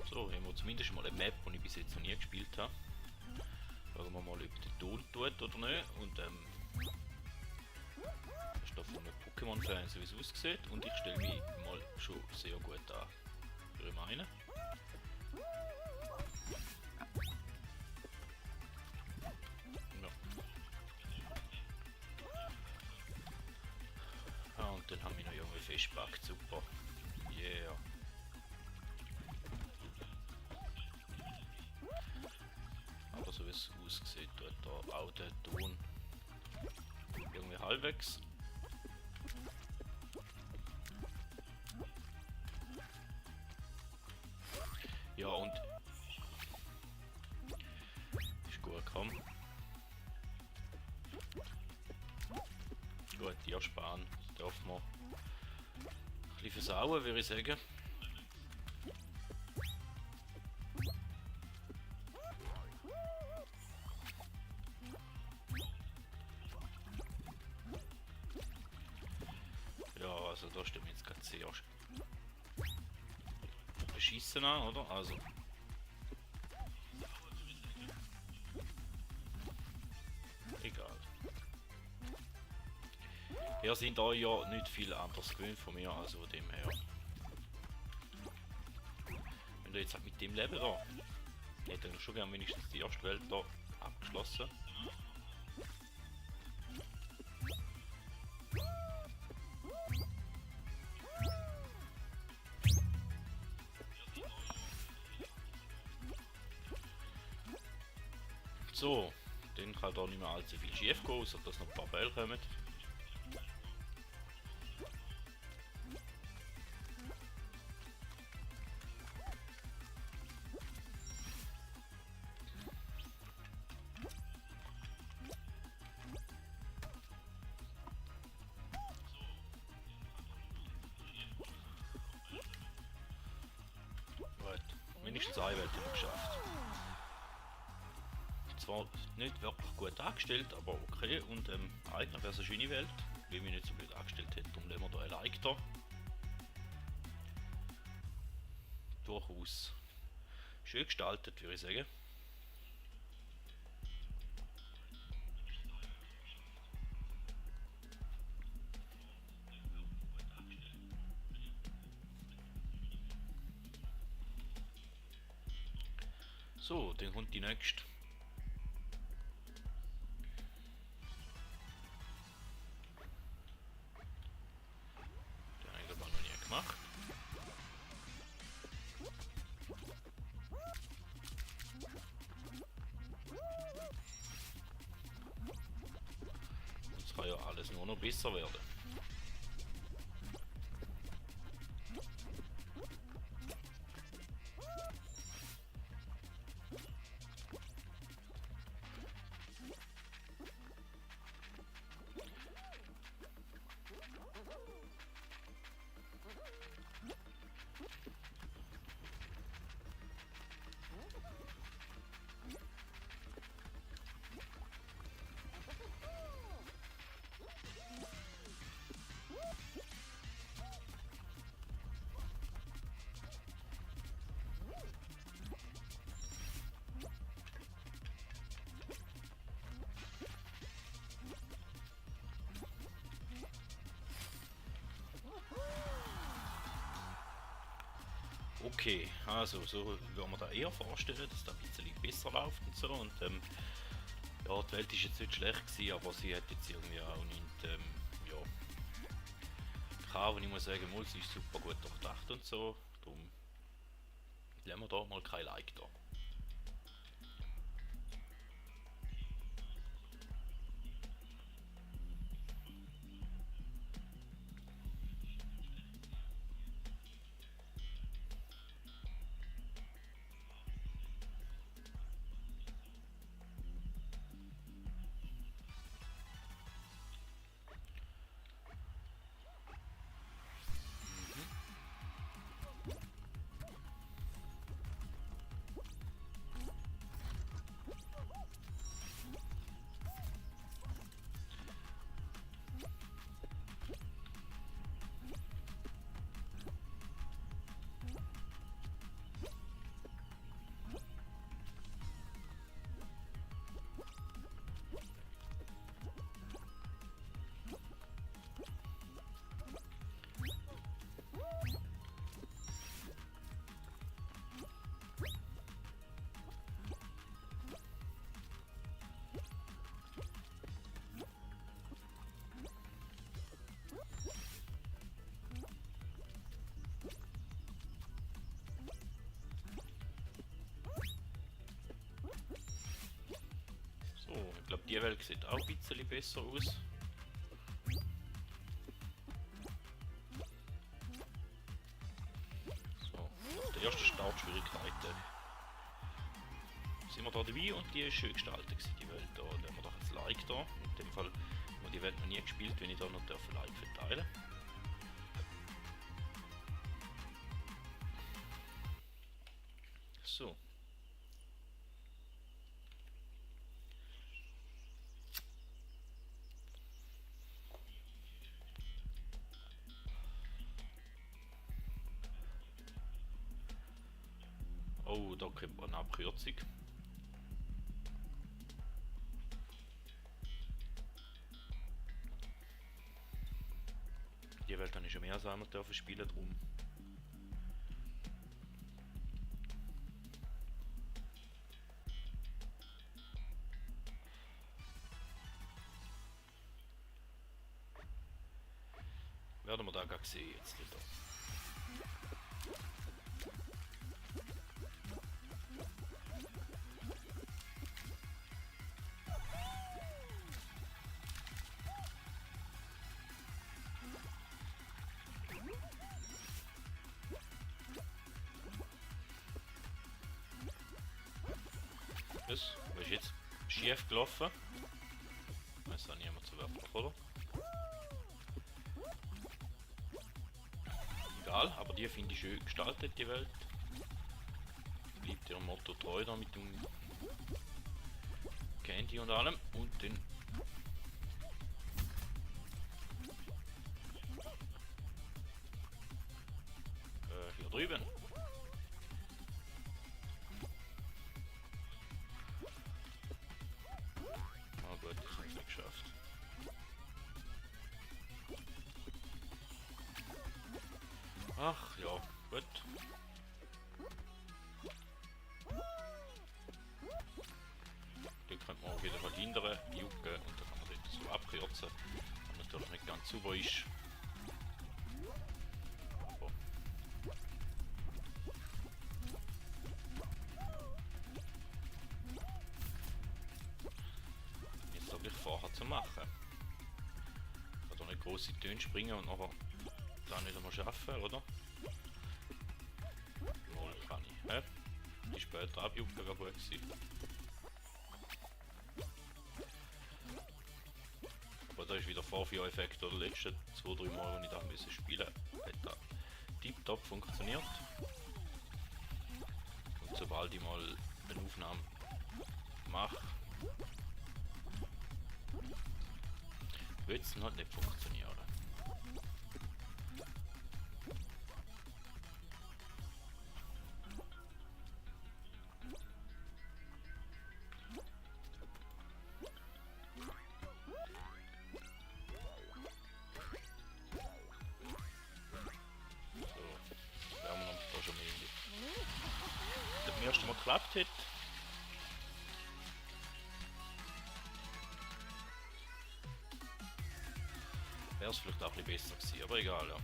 So, haben wir zumindest mal eine Map, die ich bis jetzt noch nie gespielt habe. Schauen wir mal, ob der Ton tut oder nicht. Und das ist da von einem Pokémon-Fan, so wie es aussieht. Und ich stelle mich mal schon sehr gut an. Würde ich meinen. Ja. Ah, und dann haben wir noch irgendwie festgepackt, super. Yeah. Aber so wie es aussieht, tut da auch der Ton irgendwie halbwegs. Ja, und ist gut, komm. Gut, die sparen dürfen wir ein bisschen versauen, würde ich sagen. Ja, also da stehen wir jetzt gerade sehr beschissen an, oder? Also. Egal. Ja, sind da ja nicht viel anders gewöhnt von mir, also dem her. Wenn du jetzt halt mit dem Leben da, hätte ich schon gern wenigstens die erste Welt da abgeschlossen. So, dann kann da nicht mehr allzu viel schief gehen, außer dass noch ein paar Bälle kommen. Gut, wenigstens eine Welt haben wir geschafft. Zwar nicht wirklich gut angestellt, aber okay. Und eigentlich wäre es eine schöne Welt, wenn wir nicht so blöd angestellt hätten. Darum nehmen wir da ein Like da. Durchaus schön gestaltet, würde ich sagen. So, dann kommt die nächste. Den habe ich aber noch nie gemacht. Es kann ja alles nur noch besser werden. Okay, also so würde man da eher vorstellen, dass das ein bisschen besser läuft und so. Und ja, die Welt ist jetzt nicht schlecht gewesen, aber sie hat jetzt irgendwie auch nicht, ja, gehabt, und ich muss sagen, sie ist super gut durchdacht und so. Darum lassen wir da mal kein Like da. Die Welt sieht auch ein bisschen besser aus. So, der erste Startschwierigkeiten. Sind wir da dabei und die ist schön gestaltet gewesen, die Welt da. Da haben wir doch ein Like da. In dem Fall haben wir die Welt noch nie gespielt, wenn ich da noch ein Like verteilen. So. Oh, da kommt eine Abkürzung. Die Welt habe ich schon mehr als einmal dürfen spielen, drum. Werden wir da gar sehen jetzt wieder. Was ist jetzt schief gelaufen? Weiß auch niemand zu werfen, oder? Egal, aber die finde ich schön gestaltet, die Welt. Bleibt ihrem Motto treu da mit dem Candy und allem. Und den hier drüben. Ah gut, das haben wir geschafft. Ach ja, gut. Den könnte man auch wieder verhindern, jucken und dann kann man das so abkürzen. Was natürlich nicht ganz sauber ist. Aber jetzt habe ich vorher zu machen. Ich kann doch nicht große Töne springen und nachher dann nicht einmal schaffen, oder? Mal kann ich. Hä? Die später abjucken wäre gut gewesen. Aber da ist wieder Vorführeffekt, oder? Letzte 2-3 Mal, wenn ich da müssen spielen, hat da tiptop funktioniert. Und sobald ich mal eine Aufnahme mache, wird es halt nicht funktionieren. Erst mal geklappt hat. Wäre es vielleicht auch ein bisschen besser gewesen, aber egal, ja.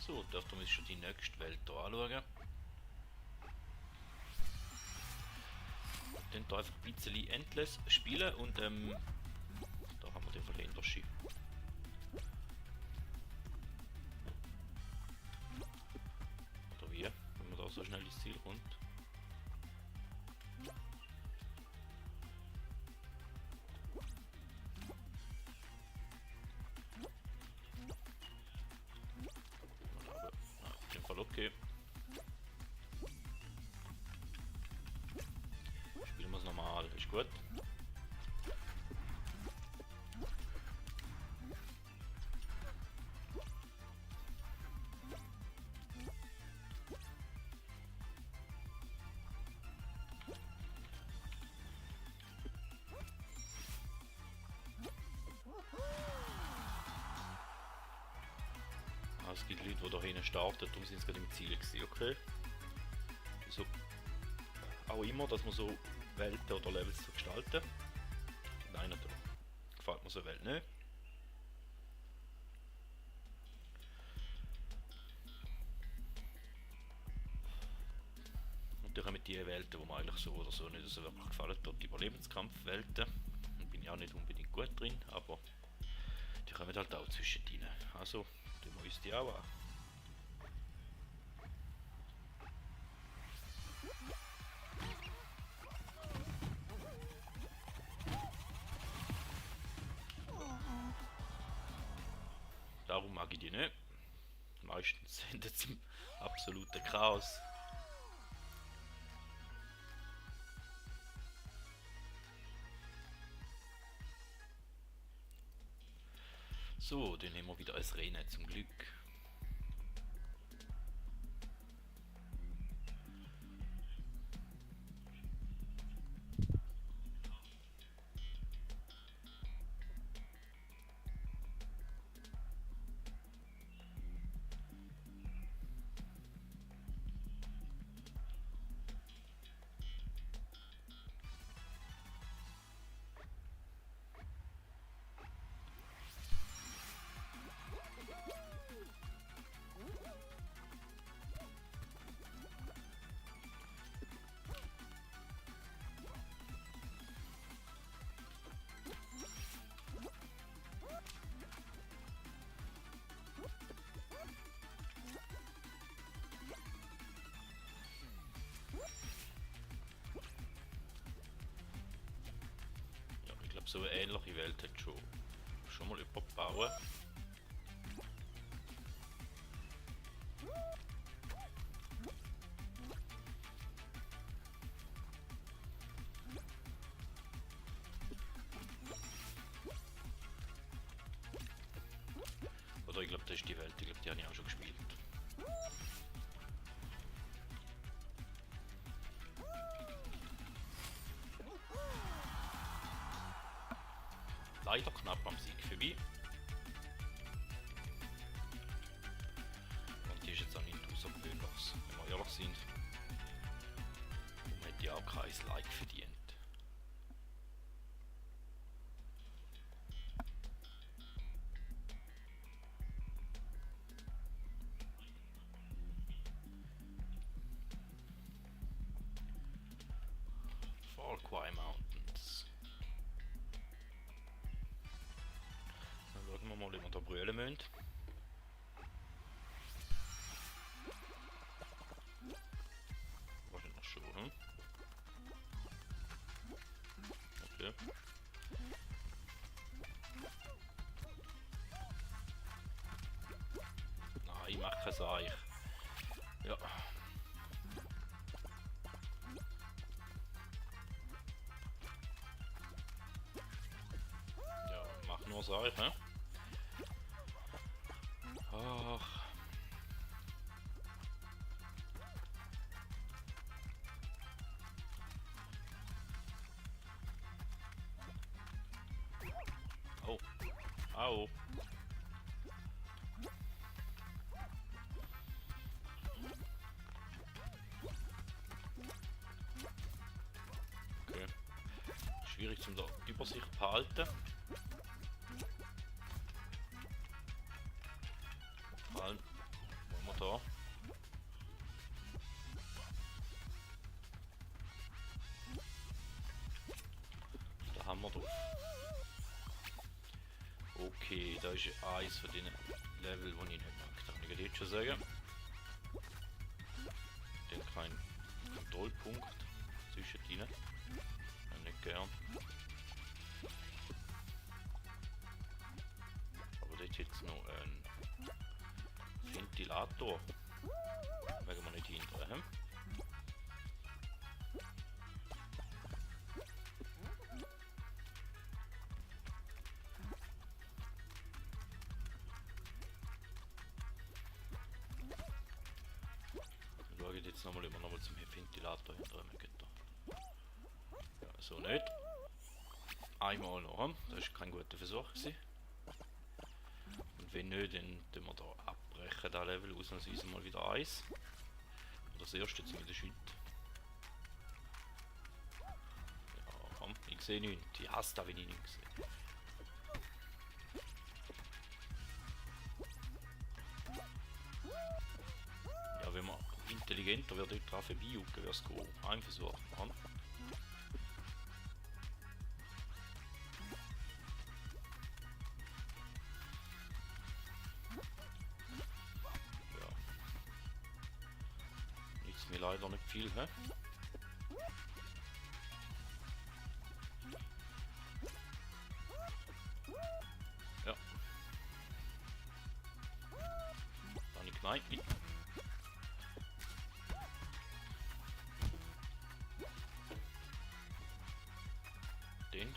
So, dürften wir schon die nächste Welt hier anschauen. Dann hier einfach ein bisschen Endless spielen und da haben wir den Verländerschiff. Oder wie? Wenn man da so schnell ins Ziel kommt. Okay. Spielen wir es normal, ist gut. es gibt Leute, die da hinten starten, darum sind sie gerade im Ziel gewesen, okay? So, auch immer, dass man so Welten oder Levels so gestalten. Nein, da gefällt mir so eine Welt nicht. Und dann kommen die Welten, die mir eigentlich so oder so nicht so wirklich gefallen, dort die Überlebenskampfwelten. Da bin ich auch nicht unbedingt gut drin, aber die kommen halt auch zwischendrin. Also, tun wir uns die auch an. Darum mag ich die nicht. Meistens endet es im absoluten Chaos. So, dann haben wir wieder ein Rennen zum Glück. Ja, ich glaube, so eine ähnliche Welt hat schon mal jemand gebaut. Oder ich glaube, das ist die Welt, ich glaube, die habe ich auch schon gespielt. Leider knapp am Sieg vorbei. Und die ist jetzt auch nicht außergewöhnlich, wenn wir ehrlich sind. Und man hat ja auch kein Like verdient. Far Mountains. Dann schauen wir mal, ob wir da brüllen müssen. Wahrscheinlich schon, hm? Okay. Nein, ich mache kein Seich. Ja. Ja, mach nur Seich, hä? Ach. Oh. Au. Okay. Schwierig zum da Übersicht behalten. Vor allem, wollen wir da. Da haben wir drauf. Okay, da ist eins von den Level, die ich nicht mag. Da kann ich jetzt schon sagen. Den kein Kontrollpunkt zwischen ihnen. Nicht gern. Aber dort jetzt noch ein Ventilator. Mögen wir nicht hindern. Schaue ich jetzt nochmal immer nochmal zum Ventilator hindern. Ja, so nicht. Einmal noch. Das war kein guter Versuch gewesen. Und wenn nicht, dann tun wir da abbrechen. brechen das Level ausnahmsweise mal wieder Eis. Das erste zumindest heute. Ja, komm, ich sehe nichts. Ich hasse das, wenn ich nichts sehe. Ja, wenn man intelligenter wird, dort drauf vorbeijucken, wäre es cool. Ein Versuch machen. Ja. Nützt mir leider nicht viel, hä? Ja. Dann ich kneip mit. Den.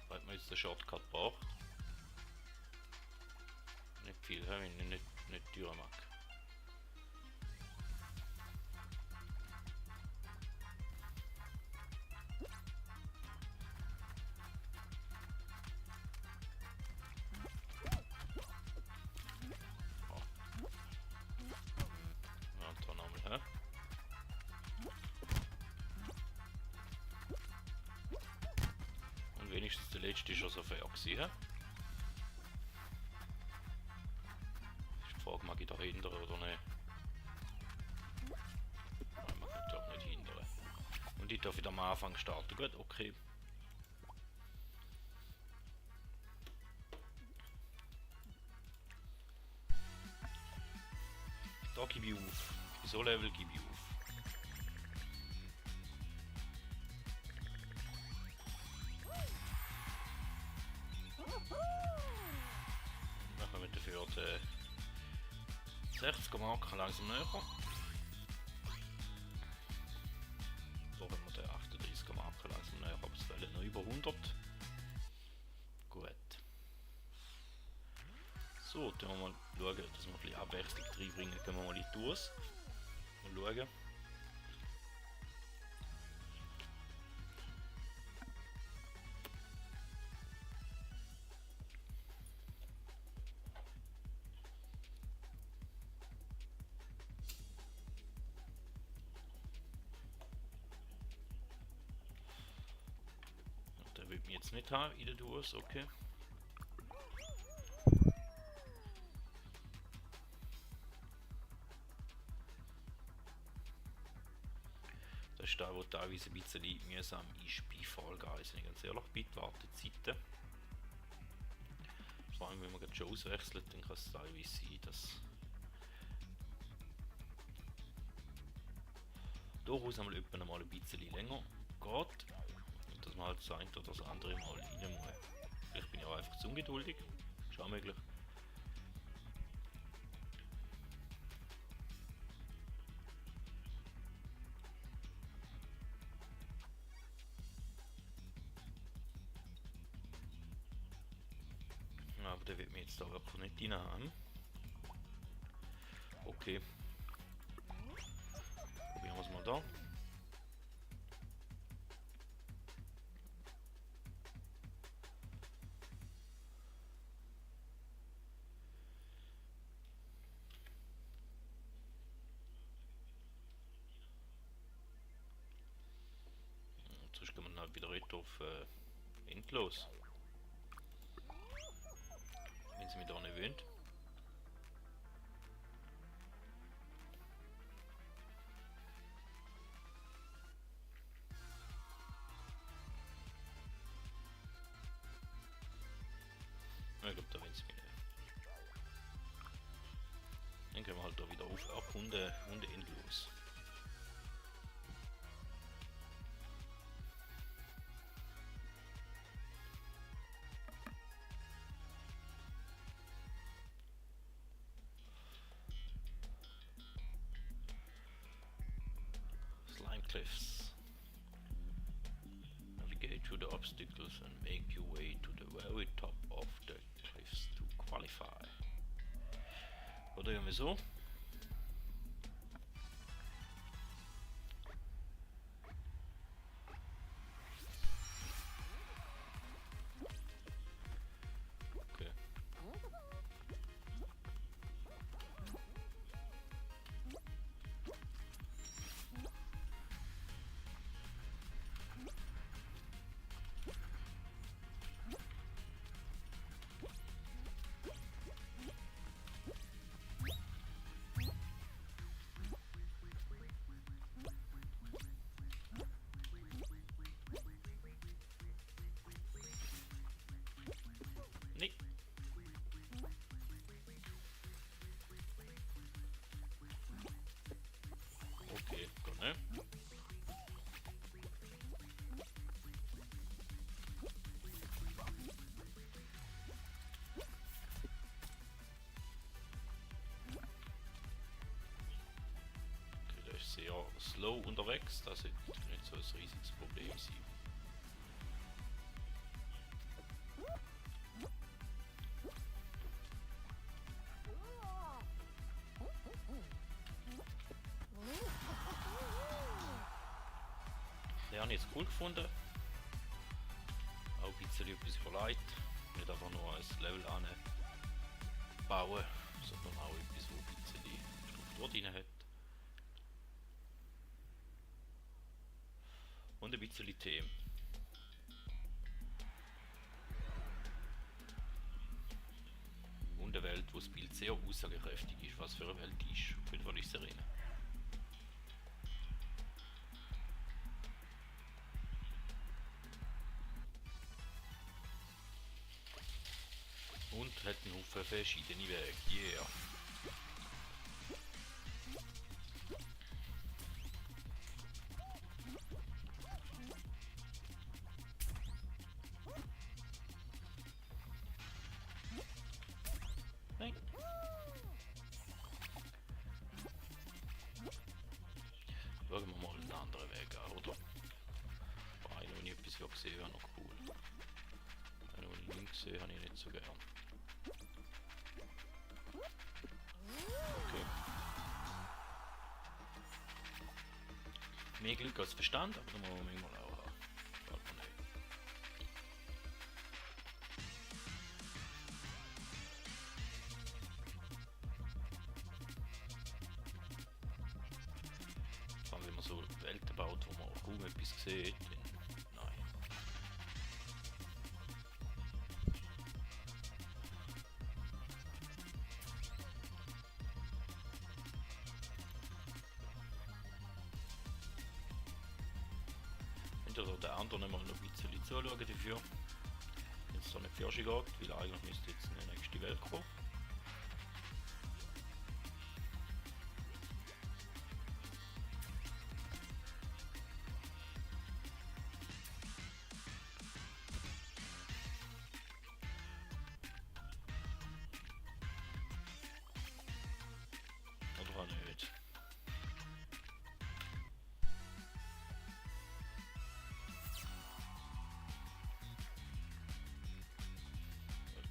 Weil man jetzt den Shortcut braucht. Nicht viel, wenn ich nicht teuer mag. Ja, dann nochmal, hä? Und wenigstens der letzte ist schon so fair gewesen, hä? Ist die Frage, mag ich da hindern oder nicht? Nein, man kann doch nicht hindern. Und ich darf wieder am Anfang starten. Gut, okay. Da gebe ich auf. Bei so Level gebe ich auf. Dann kommen wir dafür die 60er Marke langsam näher. So haben wir die 38er Marke langsam näher, aber es fehlen noch über 100. Gut. So, dann wir mal schauen, dass wir ein bisschen Abwechslung reinbringen. Gehen wir mal in die Tours. Mal schauen. Der will mich jetzt nicht haben in den Tours, okay. Das ist da, wo teilweise ein bisschen mühsam ist bei Fall Guys, wenn ich ganz ehrlich bin, die Wartezeiten. Vor allem wenn man gerade schon auswechselt, dann kann es teilweise sein, dass durchaus einmal ein bisschen länger geht und dass man halt das eine oder das andere mal rein muss. Vielleicht bin ich auch einfach zu ungeduldig, ist auch möglich. Aber der wird mir jetzt da wirklich nicht reinhauen. Okay. Probieren wir es mal da. Und sonst gehen wir halt wieder retour auf endlos. Wenn sie mich da nicht wöhnt. Ich glaube, da wollen sie mich nicht. Dann gehen wir halt da wieder auf Runde endlos. Slime cliffs. Navigate through the obstacles and make your way to the very top of the cliffs to qualify. Oder irgendwie so. sehr slow unterwegs, das sollte nicht so ein riesiges Problem sein. Den habe ich jetzt cool gefunden. Auch ein bisschen etwas verleiht. Nicht einfach nur ein Level anbauen, sondern auch etwas, wo ein bisschen Struktur drin hat. Und ein bisschen Themen. Und eine Welt, wo das Bild sehr aussagekräftig ist, was für eine Welt ist. Auf jeden Fall ist es drin. Und hat einen Haufen verschiedene Wege. Yeah. Nein. Schauen wir mal einen anderen Weg an, oder? Einen, den ich etwas gesehen habe, noch cool. Einen, den ich nicht gesehen habe, ich nicht so gern. Okay. Mehr Glück als Verstand, aber da muss man manchmal auch haben. Schaut man nicht. Vor allem, wenn man so Welten baut, wo man auch kaum etwas sieht, dann nein. Oder der anderen mal noch ein bisschen zuschauen dafür, wenn es da nicht für geht, weil eigentlich müsste jetzt eine nächste Welt kommen. Oder auch nicht.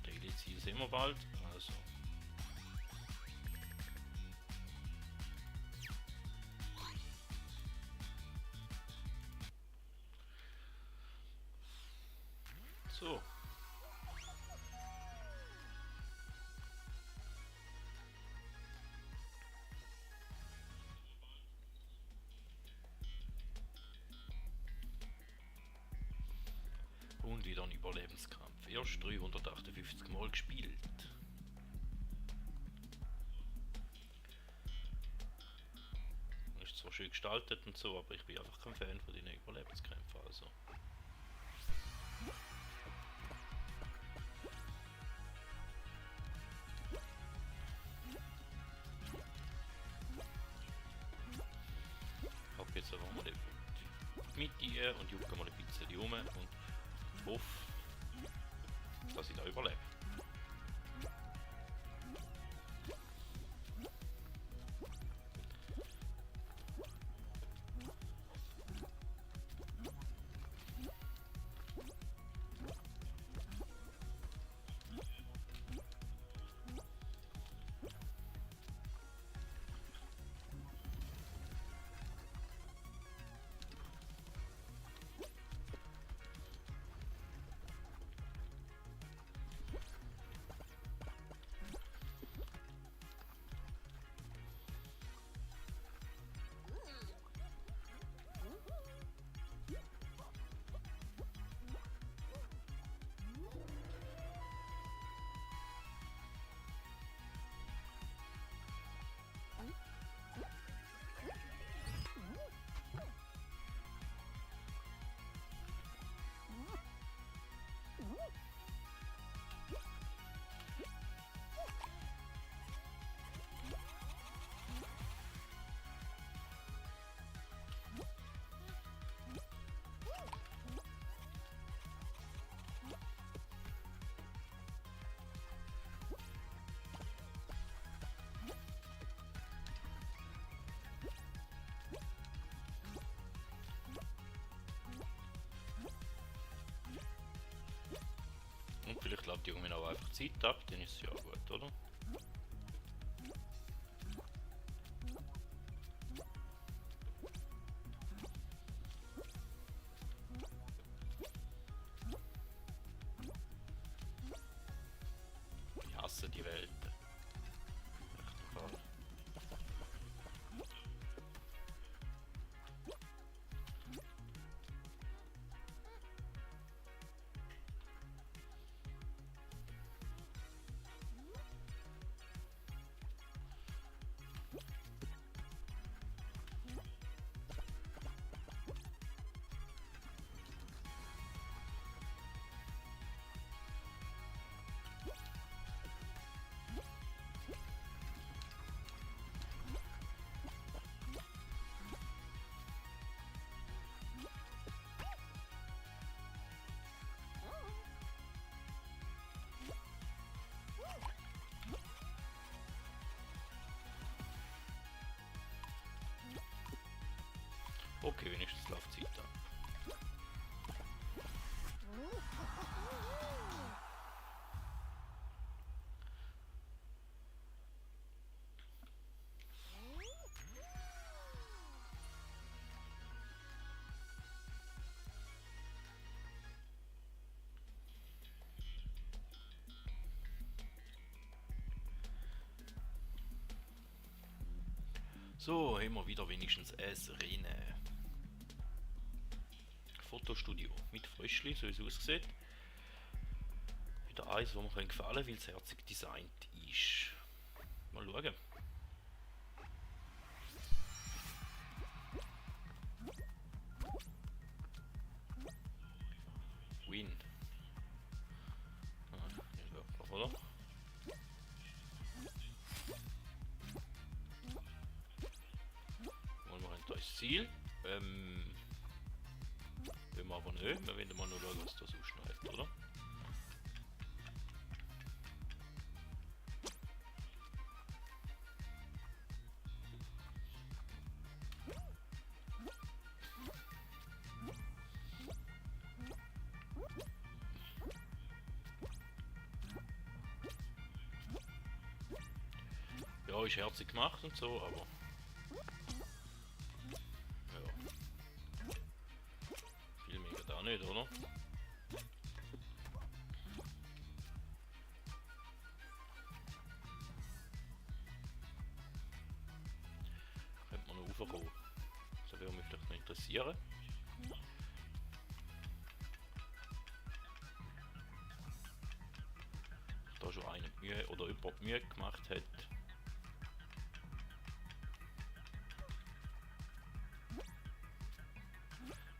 Daily Ziel sehen wir bald, also. So. Und wieder ein Überlebenskampf. Erst 358 Mal gespielt. Ist zwar schön gestaltet und so, aber ich bin einfach kein Fan von den Überlebenskämpfen. Also. Ich habe jetzt einfach mal die Mitte und jucke mal ein bisschen um und hoffe, dass ich da überlebe. Und vielleicht lädt die irgendwie auch einfach Zeit ab, dann ist es ja gut, oder? Ich hasse die Welt. Echt im Fall. Okay, wenigstens läuft Zeit ab. So, haben wir wieder wenigstens ein Rennen. Fotostudio mit Fröschli, so wie es aussieht. Wieder eins, das mir gefallen könnte, weil es herzig designt ist. Mal schauen. Win. Ah, hier wirklich, oder? Wollen wir ein neues Ziel? Wollen wir aber nicht. Wir werden mal nur schauen, was da so schneit, oder? Ja, ist herzig gemacht und so, aber... Ja. Viel mehr geht auch nicht, oder? Könnte man noch raufkommen. Das würde mich vielleicht noch interessieren. Da schon eine Mühe oder jemand Mühe gemacht hat.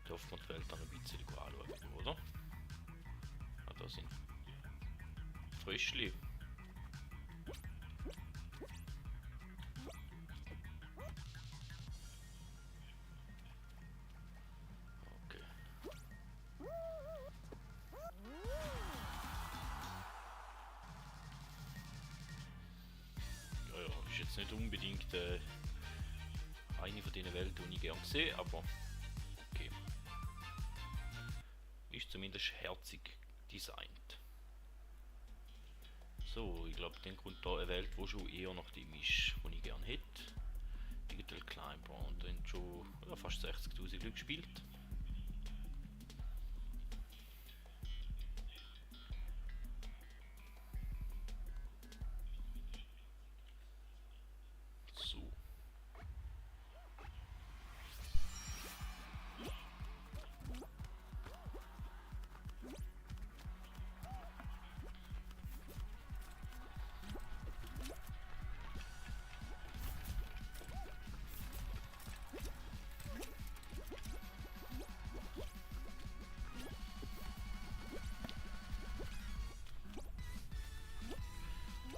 Darf man die Welt dann ein bisschen anschauen, oder? Ah, da sind Fröschli. Okay. Ja, ist jetzt nicht unbedingt eine von den Welten, die ich gerne sehe, aber okay. Ist zumindest herzig designt. So, ich glaube, dann kommt da eine Welt, die schon eher nach dem ist, die ich gerne hätte. Digital Climber und dann schon ja, fast 60.000 Glück gespielt. So.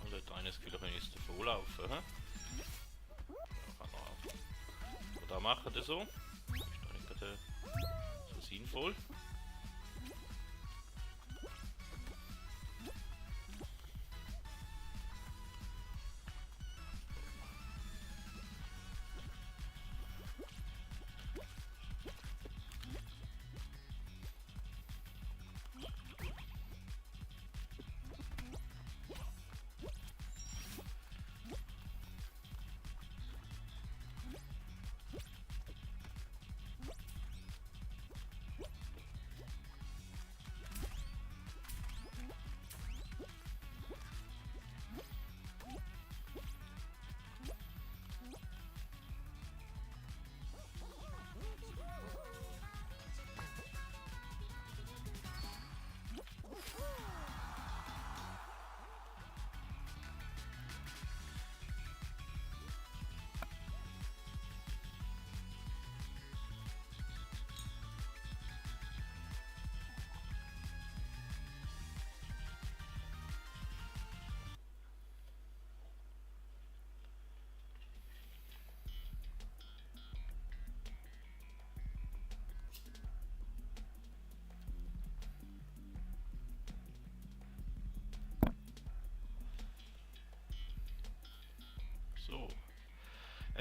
Also hat eines Gefühl, wenn ich davon laufen. Ja, kann er auch. Oder machen das so. Ist doch nicht gerade so sinnvoll.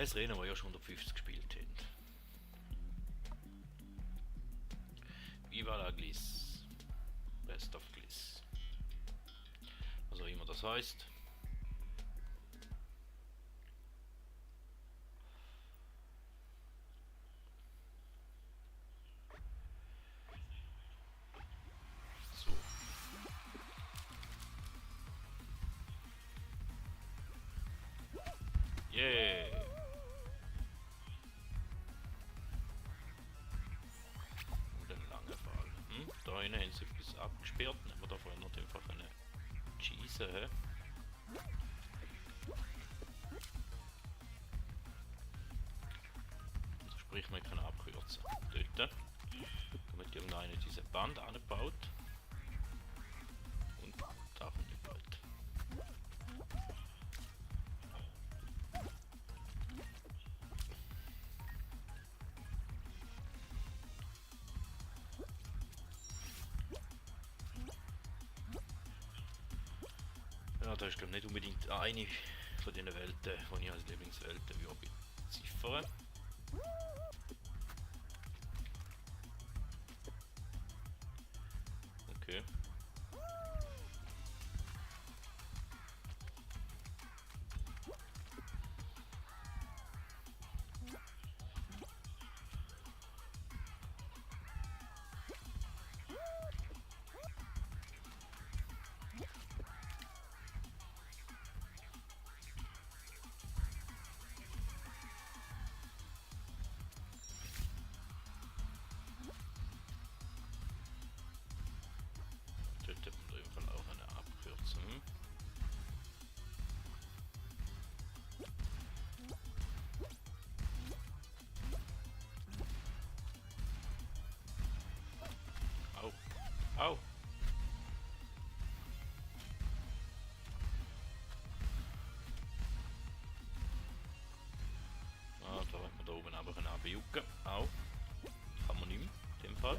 Rennen, wo ja schon 150 gespielt haben. Viva la Gliss. Best of Gliss. Was auch immer das heißt. So. Yeah. Da hinten haben sie etwas abgesperrt, nehmen wir da vorhin noch einfach eine schießen. Also sprich, wir können abkürzen. Dort damit irgendeiner diese Band anbaut. Und da kommt die bald. Ja, das ist glaube nicht unbedingt eine von den Welten, die ich als Lieblingswelten beziffere. Okay. Dort hätten wir auf jeden Fall auch eine Abkürzung. Au. Au. Ah, da hat man da oben einfach einen abjucken. Au. Kann man nicht mehr, in dem Fall.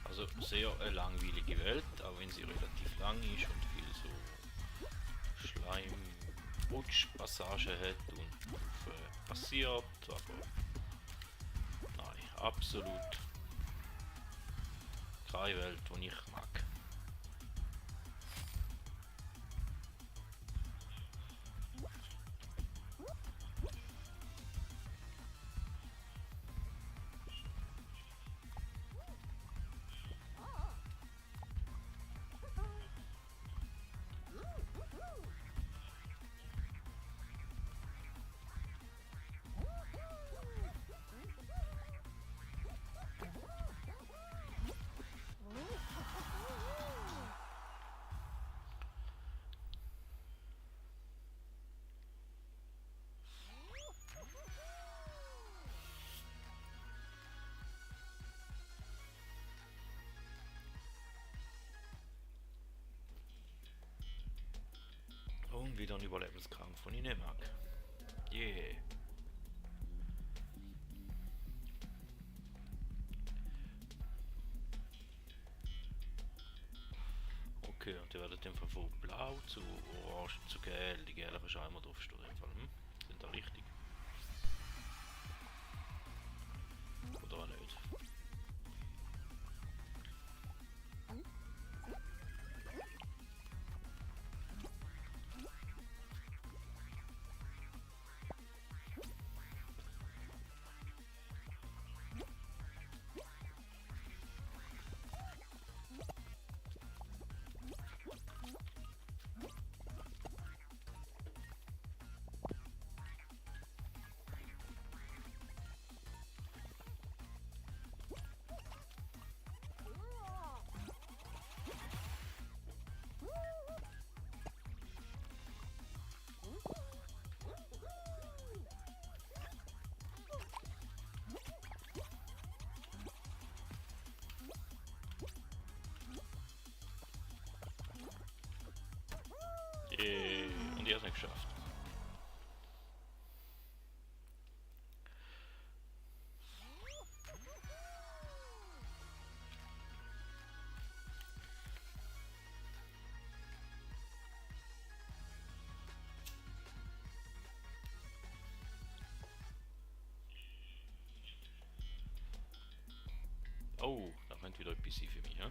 Also sehr eine langweilige Welt, auch wenn sie relativ lang ist und viel so Schleim, Rutschpassagen hat und passiert, aber nein, absolut keine Welt, die ich mag. Und wieder ein Überlebenskampf, den ich nicht mag. Yeah. Okay, und die werden dann von blau zu orange zu gelb. Die gelbe ist einmal draufstehen. Sind da richtig? Oder auch nicht? geschafft. Oh, da könnte wieder etwas sein für mich, ja?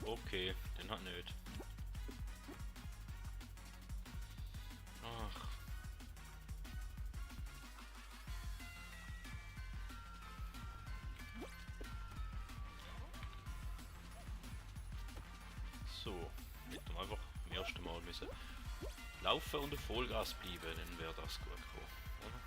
Okay, den hat nicht. Ach. So, hätten wir einfach im ersten Mal müssen laufen und auf Vollgas bleiben, dann wäre das gut gekommen, oder?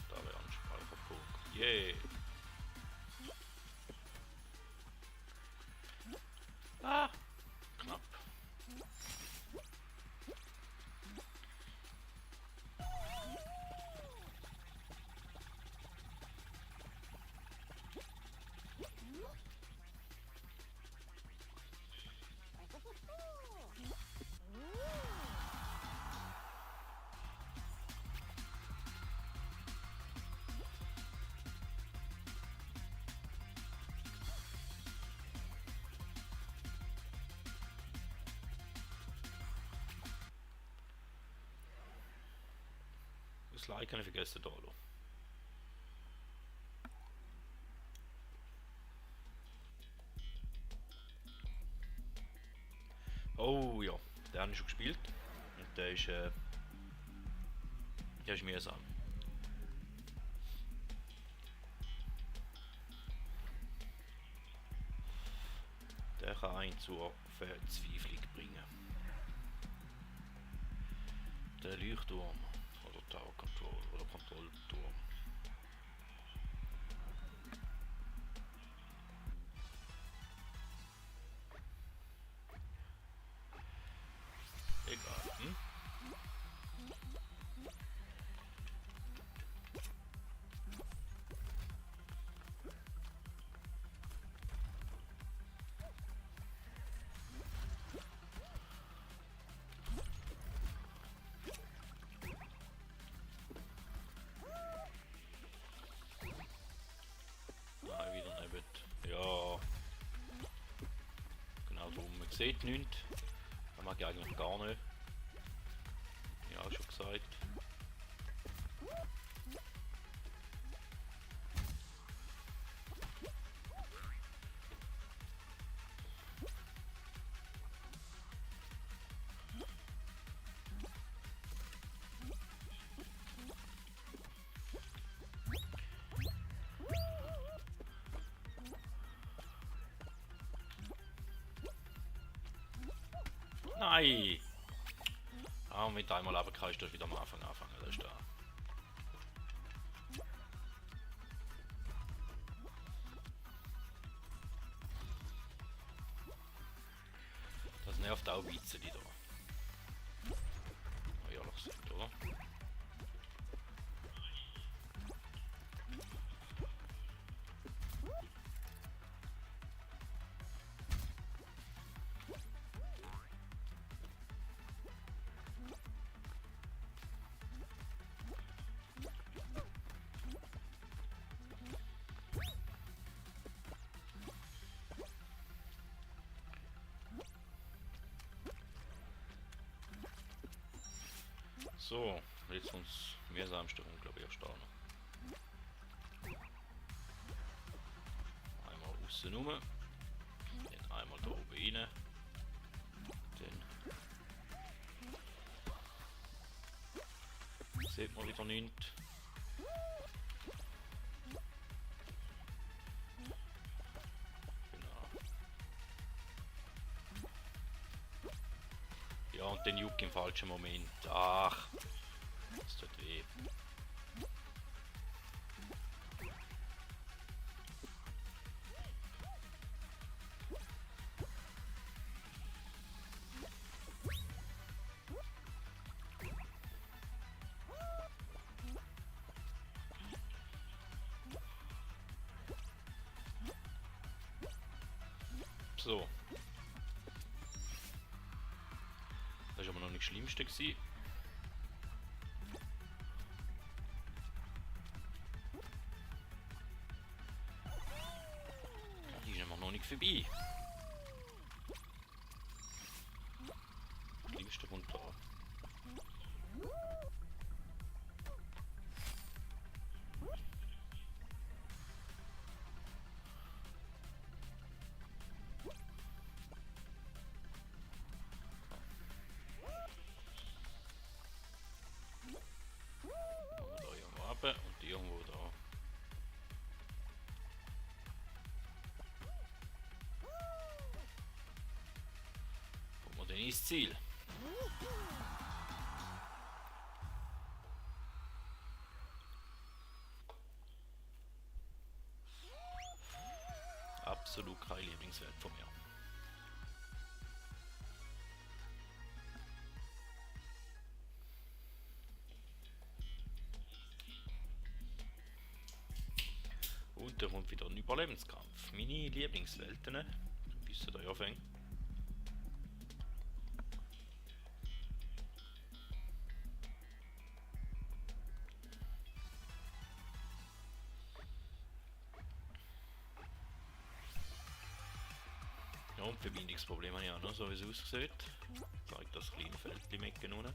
Da wäre ein Speicherpunkt. Yay! Ah! Knapp. Das Like habe ich vergessen, da. Oh ja, den habe ich schon gespielt. Und der ist mühsam. Der kann einen zur Verzweiflung bringen. Der Leuchtturm oder Tower Control oder Kontrollturm. Egal. Hm? Nein, wieder neben. Ja. Genau darum. Man sieht nichts. Das mag ich eigentlich gar nicht. Ja, schon gesagt. Nein! Ah, und mit einmal aber kannst du das wieder am Anfang anfangen. Das ist da. Das nervt auch ein bisschen da. Ehrlich gesagt, oder? So, jetzt uns mühsamste glaube ich erst da noch. Einmal außen rum. einmal da oben rein. Dann sieht man wieder nichts. Genau. Ja, und den Juck im falschen Moment. Ach, das tut weh. So. Das war aber noch nicht das Schlimmste gewesen. Die ist einfach noch nicht vorbei. Das Schlimmste kommt da. Und irgendwo da. Kommen wir dann ins Ziel. Absolut kein Lieblingswert von mir. Und da kommt wieder ein Überlebenskampf. Meine Lieblingswelten, bis er da anfängt. Ja, und Verbindungsprobleme habe ich auch noch, so wie es aussieht. Zeigt das kleine Feld mecken unten.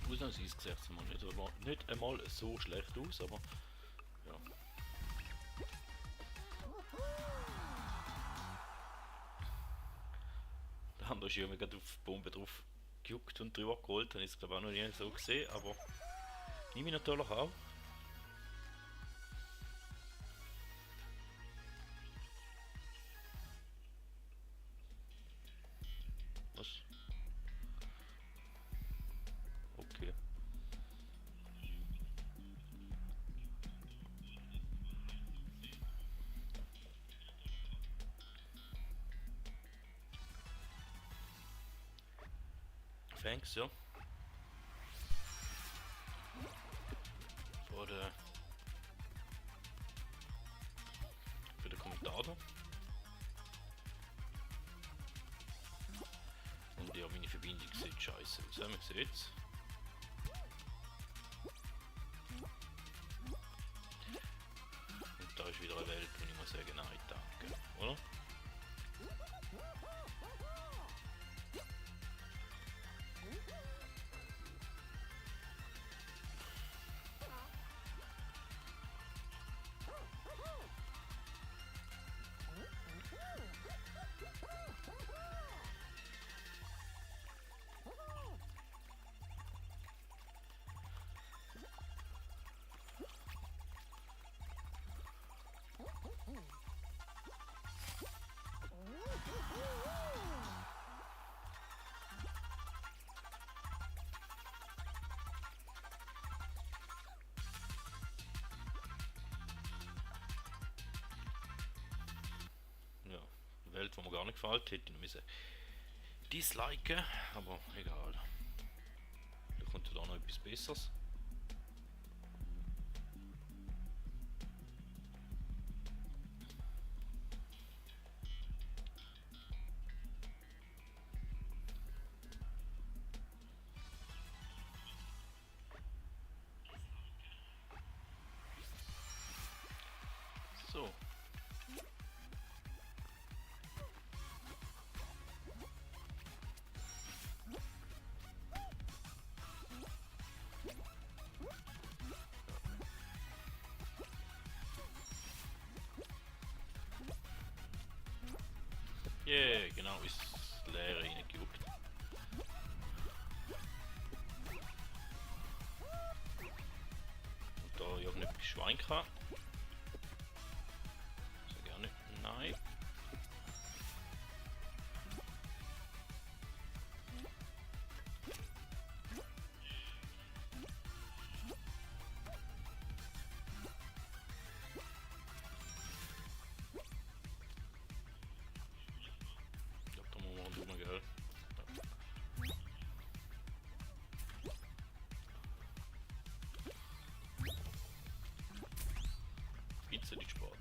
Ausnahmsweise sieht es mal nicht einmal so schlecht aus, aber ja. Da haben wir schon gerade auf die Bombe drauf gejuckt und drüber geholt, habe ich es glaube auch noch nie so gesehen, aber nehme ich natürlich auch. Was? Okay. Thanks, ja. Für den Kommentar da. Und ja, meine Verbindung sieht scheiße aus. Man sieht es. Und da ist wieder eine Welt, wo ich muss sagen, nein, danke, oder? nicht gefällt, hätte ich noch müssen disliken, aber egal. Da kommt ja da noch etwas Besseres. So. Yeah, genau, ist leer reingejuckt. Und da irgendetwas Schwein kann. So gerne. Nein. Ich glaube, da muss man drüber, gell? Pizza die Sport.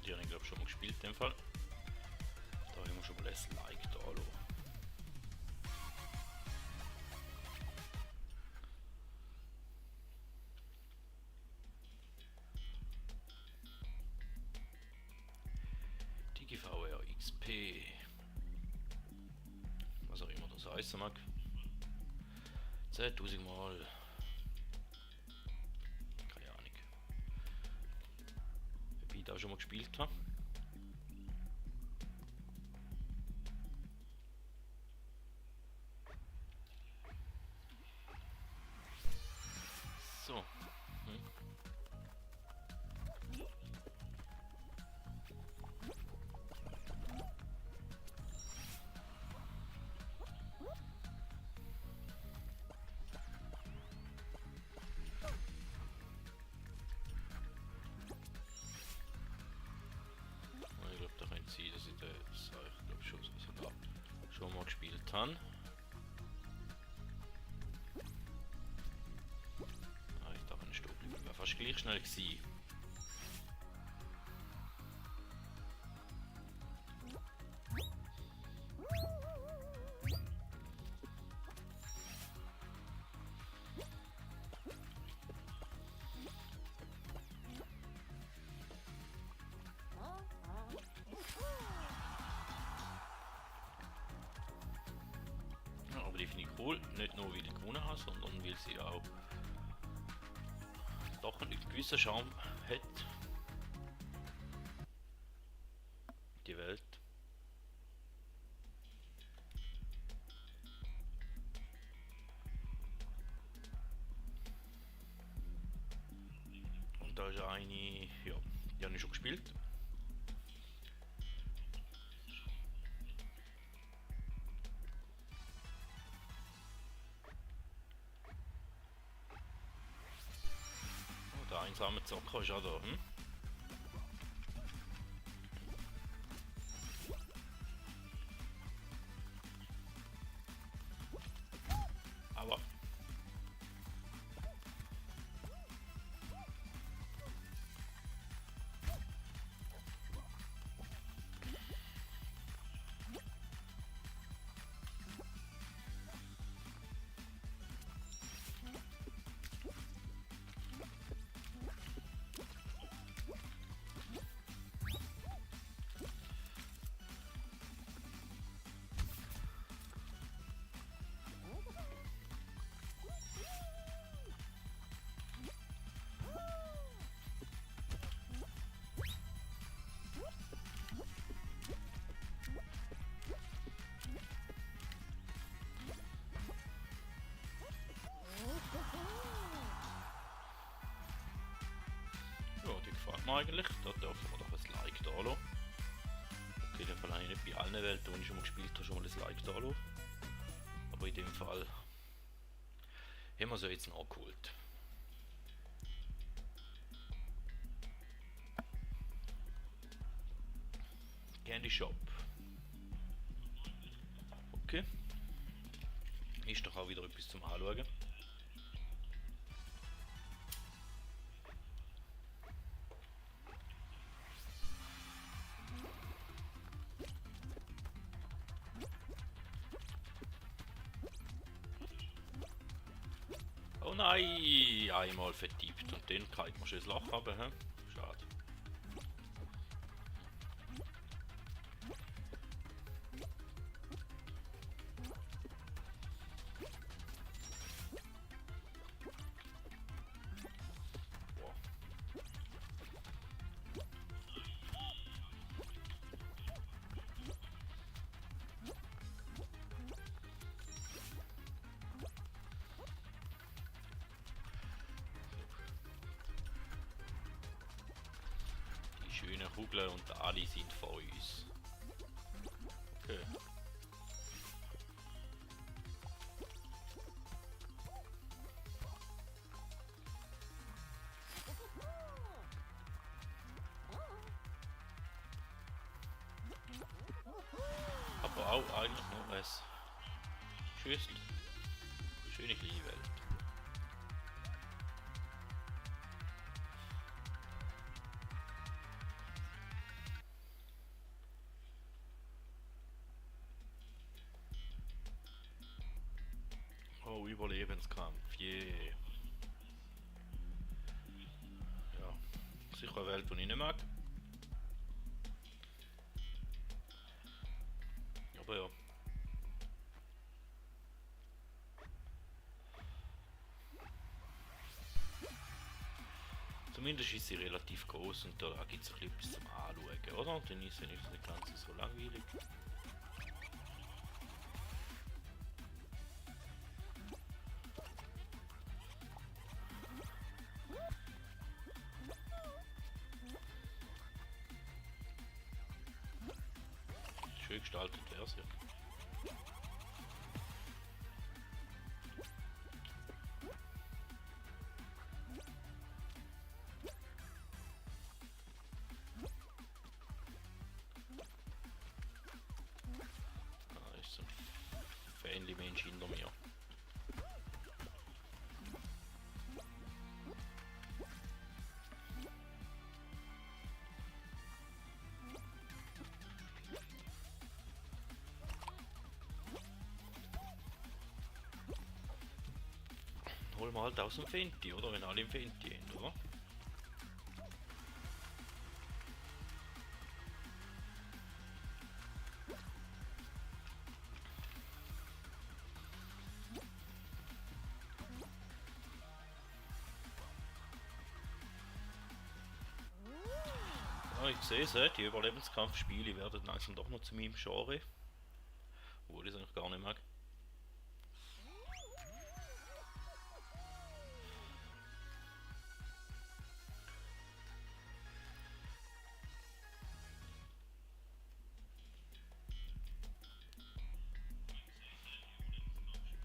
Die habe ich glaube schon mal gespielt in dem Fall. Da haben wir schon mal ein Like da lassen. DigiVR XP. Was auch immer das heißen mag. 10.000 Mal. Keine Ahnung. Ob ich da schon mal gespielt habe. So. Ich glaube, da könnte es sein, dass ich das glaube schon sogar schon mal gespielt habe. Ah, ich darf nicht stehen bleiben. War fast gleich schnell gewesen. Ja, aber die finde ich cool. Nicht nur, weil ich gewonnen habe, sondern weil sie auch doch einen gewissen Charme hat. Die Welt. Und da ist eine, ja, die habe ich schon gespielt. Oh, der einsame Zocker ist auch da. Aber man eigentlich. Da dürfen wir doch ein Like da lassen. Okay, in dem Fall habe ich nicht bei allen Welten, die ich schon mal gespielt habe, schon mal ein Like da lassen. Aber in dem Fall haben wir sie jetzt nachgeholt. Candy Shop. Okay. Ist doch auch wieder etwas zum Anschauen. Oh nein! Einmal vertippt und dann kann man schon das Loch haben, hä? Schade. Wow. Die schönen Kugeln und alle sind vor uns. Okay. Aber auch eigentlich nur ein Schüssel. Schöne kleine Welt. Oh, Überlebenskampf, yeah. Ja, sicher eine Welt, die ich nicht mag. Aber ja. Zumindest ist sie relativ groß und da gibt es etwas zum Anschauen, oder? Und dann ist sie nicht ganz so langweilig. Schön gestaltet wäre sie. Da ist so ein Fähnli-Mensch hinter mir. Holen wir halt aus dem Fenty, oder? Wenn alle im Fenty sind, oder? Ja, ich sehe es, die Überlebenskampfspiele werden langsam doch noch zu meinem Genre. Obwohl ich es eigentlich gar nicht mag.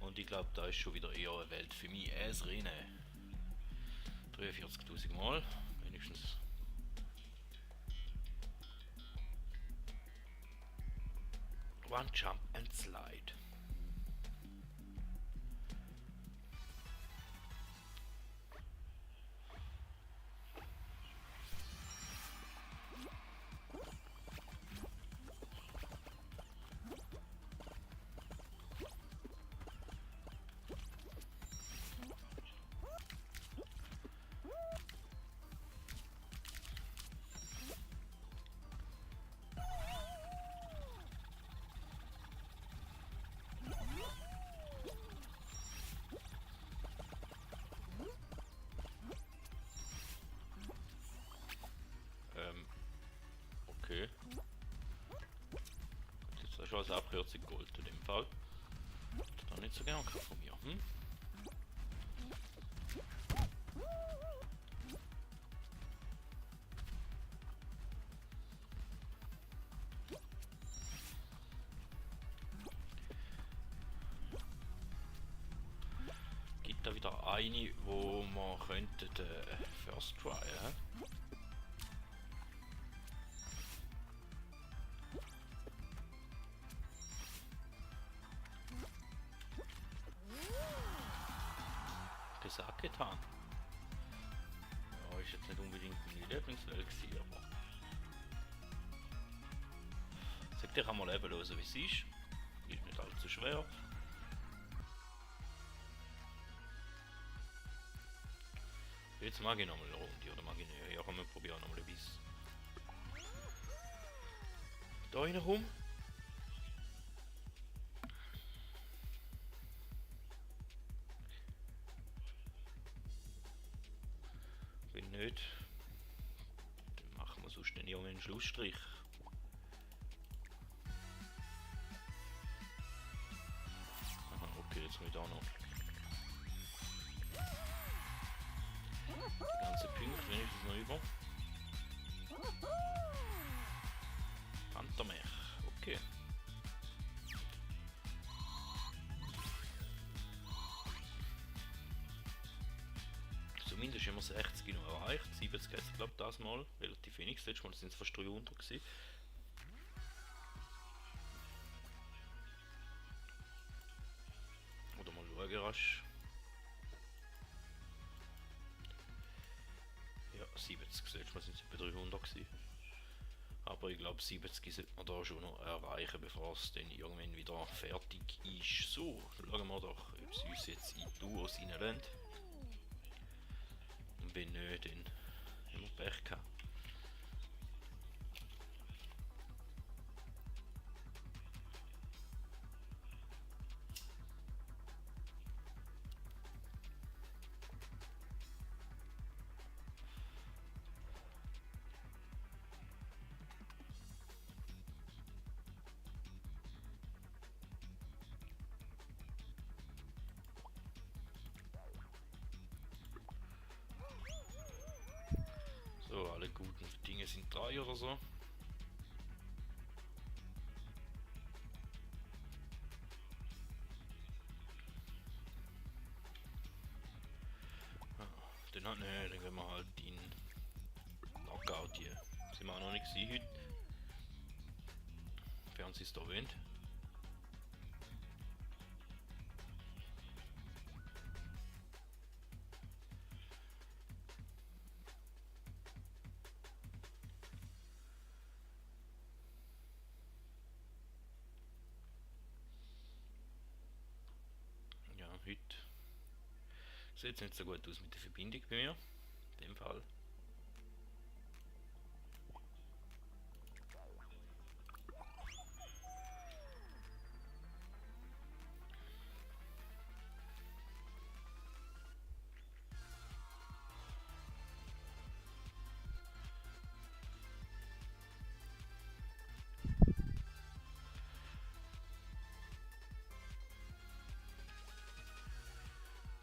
Und ich glaube, da ist schon wieder eher eine Welt für mich als Rennen. 43.000 Mal, wenigstens. One Jump and Slide. Okay. Jetzt hast du als Abkürzung Gold in dem Fall. Das ist nicht so gern von mir. Hm? wieder eine, wo man könnte First Try, hä? Gesagt getan. Ja, ist jetzt nicht unbedingt meine Lieblingswelt gewesen, aber... Sag dir einmal eben los, wie es ist. Ist nicht allzu schwer. Jetzt mag ich nochmal eine Runde, oder mag ich nicht? Ja, komm, wir probieren nochmal ein bisschen. Da rein rum. Wenn nicht, dann machen wir sonst einen jungen Schlussstrich. Aha, okay, jetzt komme ich da noch. Die ganze Punkte wenigstens noch über. Panthermech, okay. Zumindest haben wir 60 noch erreicht. 70 jetzt glaube ich das mal. Relativ wenig. Letztes Mal sind es fast 300 gewesen. Oder mal schauen rasch. Ja, 70. Letztes Mal sind es etwa 300 gewesen. Aber ich glaube 70 sollte man da schon noch erreichen, bevor es dann irgendwann wieder fertig ist. So, schauen wir doch, ob sie uns jetzt in Duos reinlassen. Und wenn nicht, dann haben wir Pech gehabt. So, alle guten Dinge sind 3 oder so. Dann gehen wir halt in Knockout hier. Sind wir auch noch nicht gesehen heute. Fernsehen ist da erwähnt. Ja, heute sieht es nicht so gut aus mit der Verbindung bei mir. In dem Fall.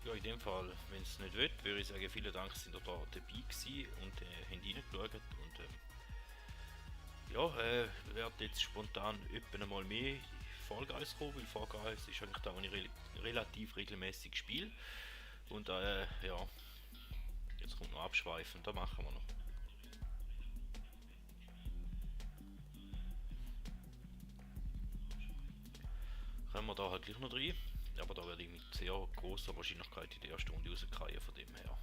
Ja, in dem Fall, wenn es nicht will, würde ich sagen, vielen Dank, sind ihr da dabei gewesen und haben reingeschaut. Und ja, werde jetzt spontan etwa mal mehr Fall Guys kommen, weil Fall Guys ist eigentlich da, wo ich relativ regelmäßig spiele. Und ja, jetzt kommt noch Abschweifen, da machen wir noch. Können wir da halt gleich noch rein. Aber da werde ich mit sehr großer Wahrscheinlichkeit in der ersten Runde rauskriegen, von dem her.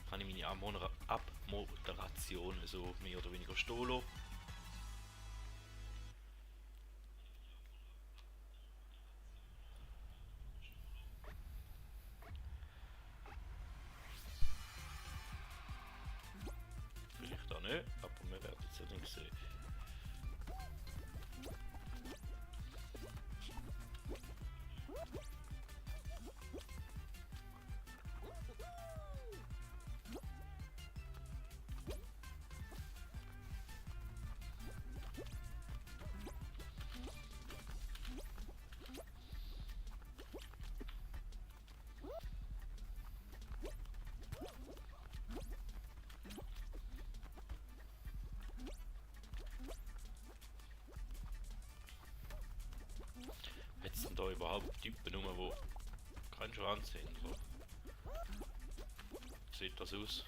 Kann ich meine Abmoderation so mehr oder weniger stehen lassen. Vielleicht auch nicht, aber wir werden es ja dann sehen. Jetzt sind da überhaupt Typen rum, die kein Wahnsinn. So. Sieht das aus?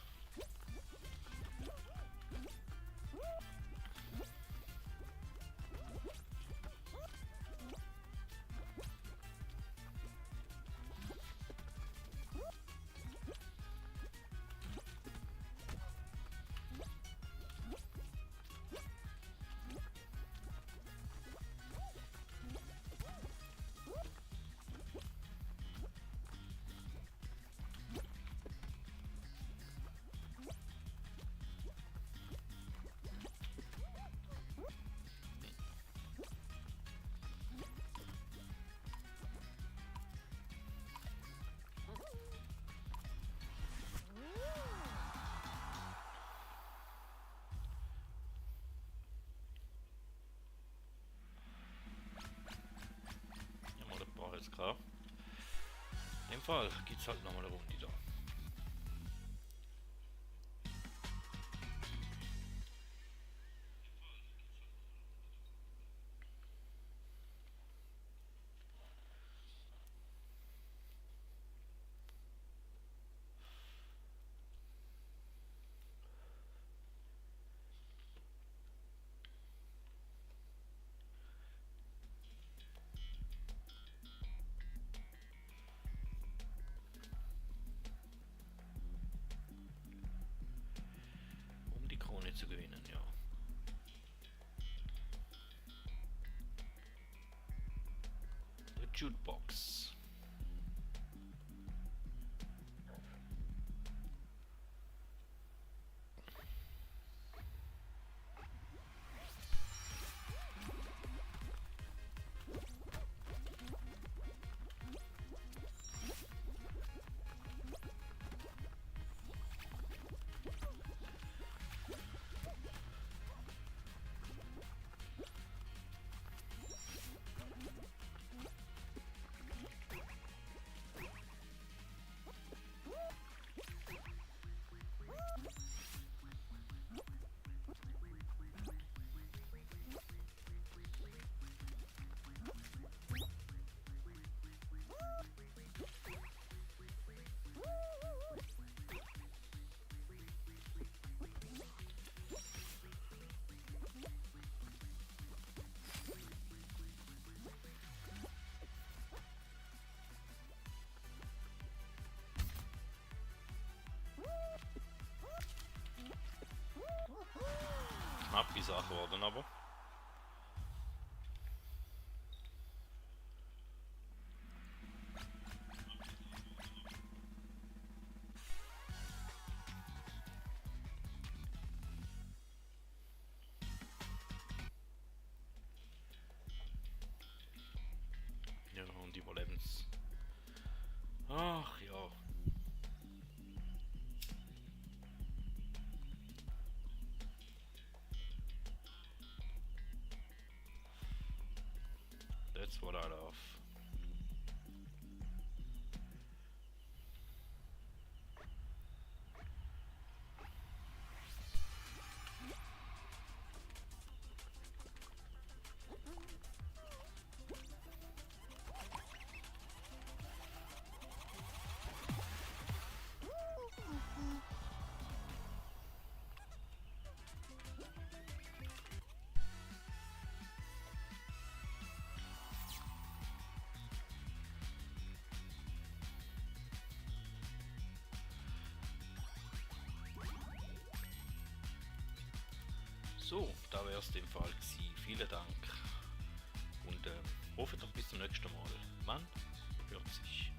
Alles klar. In dem Fall gibt es halt nochmal eine Runde da. Die Krone zu gewinnen, ja. Der Jukebox. Knappe Sache geworden, aber. Ja, und Überlebens. Ach ja. That's what I love. So, da wäre es dem Fall gewesen. Vielen Dank und hoffe doch bis zum nächsten Mal. Man hört sich.